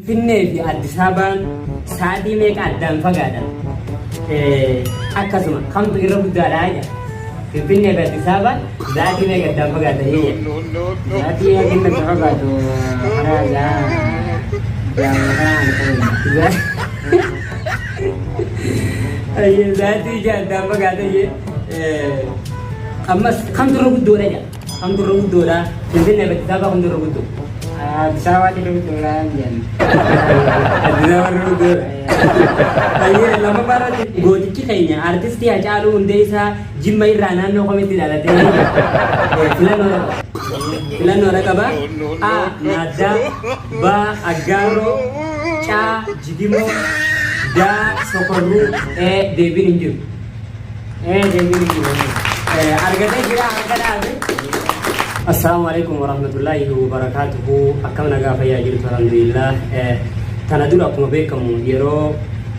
Finfinnee fi Addis Ababaan sa'aatii meeqa addaan fagaatan? Akkasuma kamtu irra guddaadha jedha. Finfinnee fi Addis Ababaan sa'aatii meeqa addaan fagaatanii jedha. Sa'aatii hagin adda fagaatu karaa ja'a ja'a karaa ani qabu. Ayyee sa'aatii ja'a addaan fagaatan jee. Ammas kamtu irra guddoodha jedha. Kamtu irra guddoodha? Finfinnee fi Addis Ababaa kamtu irra guddoo? Addis Ababaatti irra guddoodha jedhan. Addis Ababaa irra guddoodha. Ayyee lammaffaa irratti gootichi keenya artistii Hacaaluu Hundeessaa Jimma irraa naannoo kamitti dhalatee filannoo qaba. Filannoo qaba. A. Naaddaa B. Aggaaroo C. Jigimoo D. Sokorruu E. Deebiin hin jiru. Deebiin hin jiru. Argatee jira harka dhaabe. Assalaamu alaikum warahmatullaahi wabarakaatuhu. Akkam nagaa fayyaa jirtu alhamdulillah. Tana dura akkuma beekamu yeroo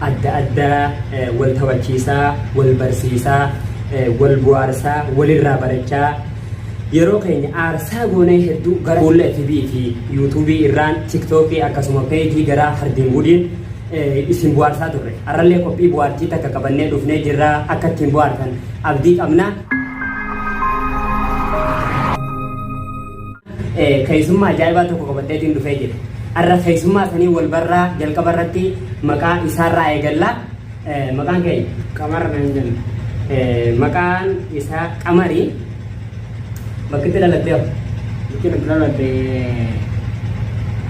adda addaa wal taphachiisaa, wal barsiisaa, wal bu'aarsaa, walirraa barachaa yeroo keenya aarsaa goonee hedduu gara fuula FB fi YouTube irraan TikTok akkasuma peejii gara Hardiinguudiin isin bu'aarsaa turre. Har'allee qophii bu'aartii takka qabannee dhufnee jirra. Akka ittiin bu'aartan abdii qabna. Keessummaa ajaa'ibaa tokko qabadheetiin dhufee jira. Har'a keessummaa sanii wal barraa jalqaba irratti maqaa isaarraa eegalla. Maqaan keenya? Qamar naan jenna. Maqaan isaa Qamari. Bakki itti dhalattee hoo? Bakki itti dhaladhe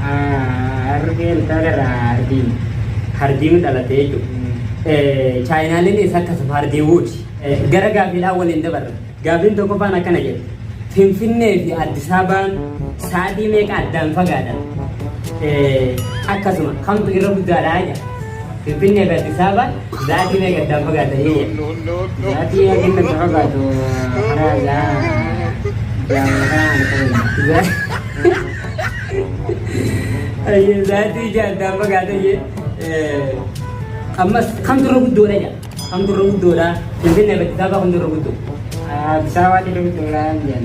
Harargee Lixaatirraa Hardiin. Hardiin dhalatte jechuudha. Chaayinaaleen isa akkasuma Hardiiwuuti. Gara gaaffiidhaan waliin dabarra. Gaaffiin tokkoffaan akkana jedha. Finfinnee fi Addis Ababaan sa'aatii meeqa addaan fagaatan? Akkasuma kamtu irra guddaadha jedha. Finfinnee fi Addis Ababaan sa'aatii meeqa addaan fagaatanii jedha. Sa'aatii hagin adda fagaatu karaa ja'a ja'a karaa ani qabu. Ayyee sa'aatii ja'a addaan fagaatan jee. Ammas kamtu irra guddoodha jedha. Kamtu irra guddoodha? Finfinnee fi Addis Ababaa kamtu irra guddoo? Addis Ababaatti irra guddoodha jedhan.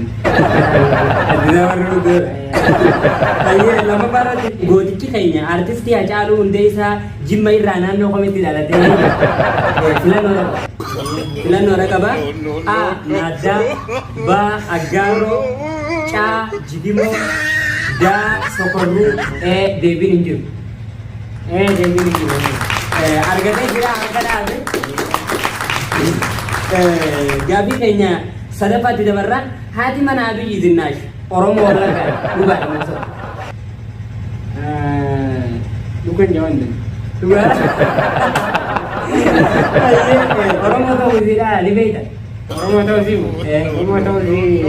Addis Ababaa irra guddoodha. Ayyee lammaffaa irratti gootichi keenya artistii Hacaaluu Hundeessaa Jimma irraa naannoo kamitti dhalatee filannoo qaba. Filannoo qaba. A. Naaddaa B. Aggaaroo C. Jigimoo D. Sokorruu E. Deebiin hin jiru. Deebiin hin jiru. Argatee jira harka dhaabe. Gaaffii keenya sadaffaatti dabarra. Haati mana Abiyyi Zinnaash Oromoo Wallaggaa dhugaadha moo soba? Dhugan jawan. Dhugaadha. Oromoo ta'uu isiidha ni beekta. Oromoo ta'uu isii Oromoo ta'uu isii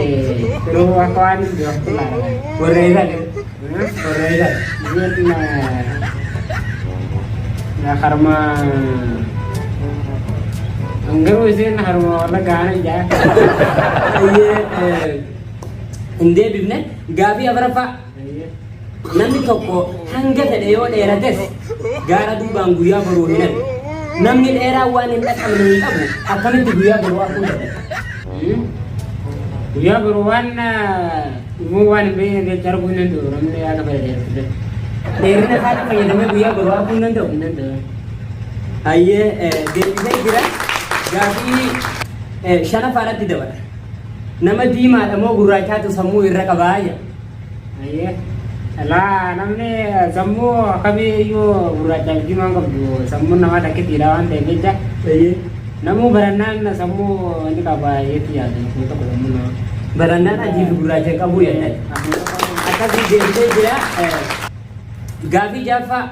yeroo akka waan beektu laala. Warra eessaati? Warra eessaati? Isheen harma garuu isheen harma Wallaggaa ana ijaa. Ayyee hin deebifne. Gaafii afuraffaa. Namni tokko hanga fedhe yoo dheerates gaara duubaan guyyaa boruu hin argu. Namni dheeraa waan hin dhaqqabne hin qabu akkamitti guyyaa boruu arguu dadhaba? Guyyaa boruu waan dhufuu waan hin beekne jecha arguu hin danda'u namni akka fedhe dheeratu. Dheerina isaatti fayyadamee guyyaa boruu arguu hin danda'u. Hin danda'u. Hayyee deebisee jira. Gaafii shanaffaadhaatti dabala. Nama diimaadha moo gurraachaatu sammuu irra qabaa jedha. Hayyee. Laa namni sammuu akkamii iyyuu gurraachaaf diimaan qabdu sammuun namaa takkitiidha waan ta'eef jecha namuu barannaan sammuu inni qaba jetti yaadu tokko tokko sammuu namaa. Barannaan adii fi gurraacha qabu jedhan. Akkasii deebisee jira. Gaafii jaaffaa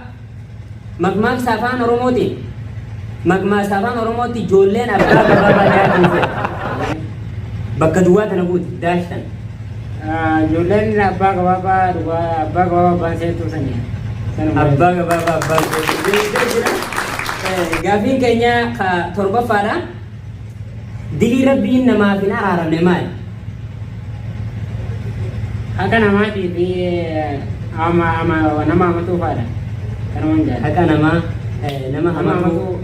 makmaaksa afaan Oromootiin makmaaksa afaan Oromootti ijoolleen abbaa gabaabaa daakuu fedha. Bakka duwwaa tana guuti daash tana. Ijoolleen abbaa gabaabaa dhugaa abbaa gabaabaa abbaan seetuu sani. Sanuma. Abbaa gabaabaa abbaan seetuu deebisee jira. Gaafiin keenya ka torbaffaadha. Dilii Rabbiin namaaf hin araaramne maali? Haqa namaatii fi ama ama nama hamatuu fa'aadha. Kanumaan jaalladha. Haqa namaa nama Nama hamatuu hamatuu.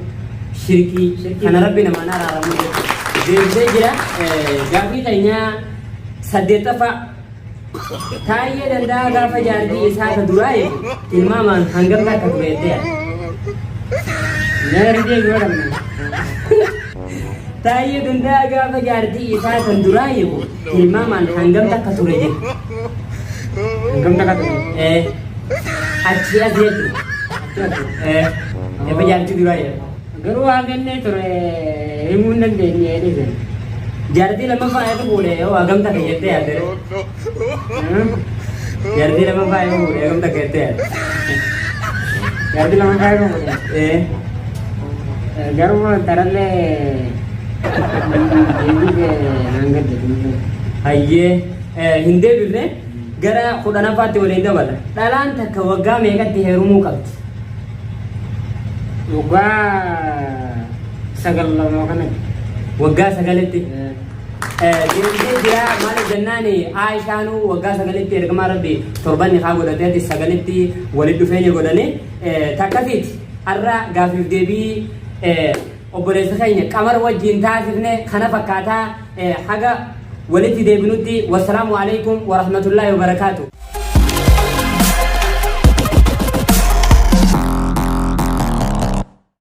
shirkii Shirkii. kana Rabbi namaan araaramu jechuudha. Deebisee jira. Gaaffii keenya saddeettaffaa. Taayyee Danda'aa gaafa jaartii isaa ta duraa eegu tilmaamaan hangam takka ture jettee yaadda? Mee ridee yoo dhabne. Taayyee Danda'aa gaafa jaartii isaa tan duraa eegu tilmaamaan hangam takka ture jette? Hangam takka ture? Achii as jechuudha. Eebba jaartii duraa jedha. Garuu waan kennee ture himuu hin dandeenye dhiisan. Jaartii lammaffaa eebba fuudhe yoo hagam takka jettee yaadde? Jaartii lammaffaa eebba fuudhe hagam takka jettee yaadde? Jaartii lammaffaa eebba fuudhe. Garuu tarallee deebiif naan gadde. Hayyee, hin deebifne, gara 10ffaatti waliin dabala. Dhalaan takka waggaa meeqatti heerumuu qabdi? Waggaa 9 lama kanatti. Waggaa 9tti. Deebisee jira. Maaliif jennaan, Aishaanuu waggaa 9tti ergamaa Rabbi torban nikaa godhateeti 9tti walitti dhufeenya godhanii takkasiiti. Har'a gaafiif deebii obboleessa keenya Qamar wajjin taasifne kana fakkaataa. Haga walitti deebinutti, wassalaamu alaikum warahmatullaahi wabarakaatu.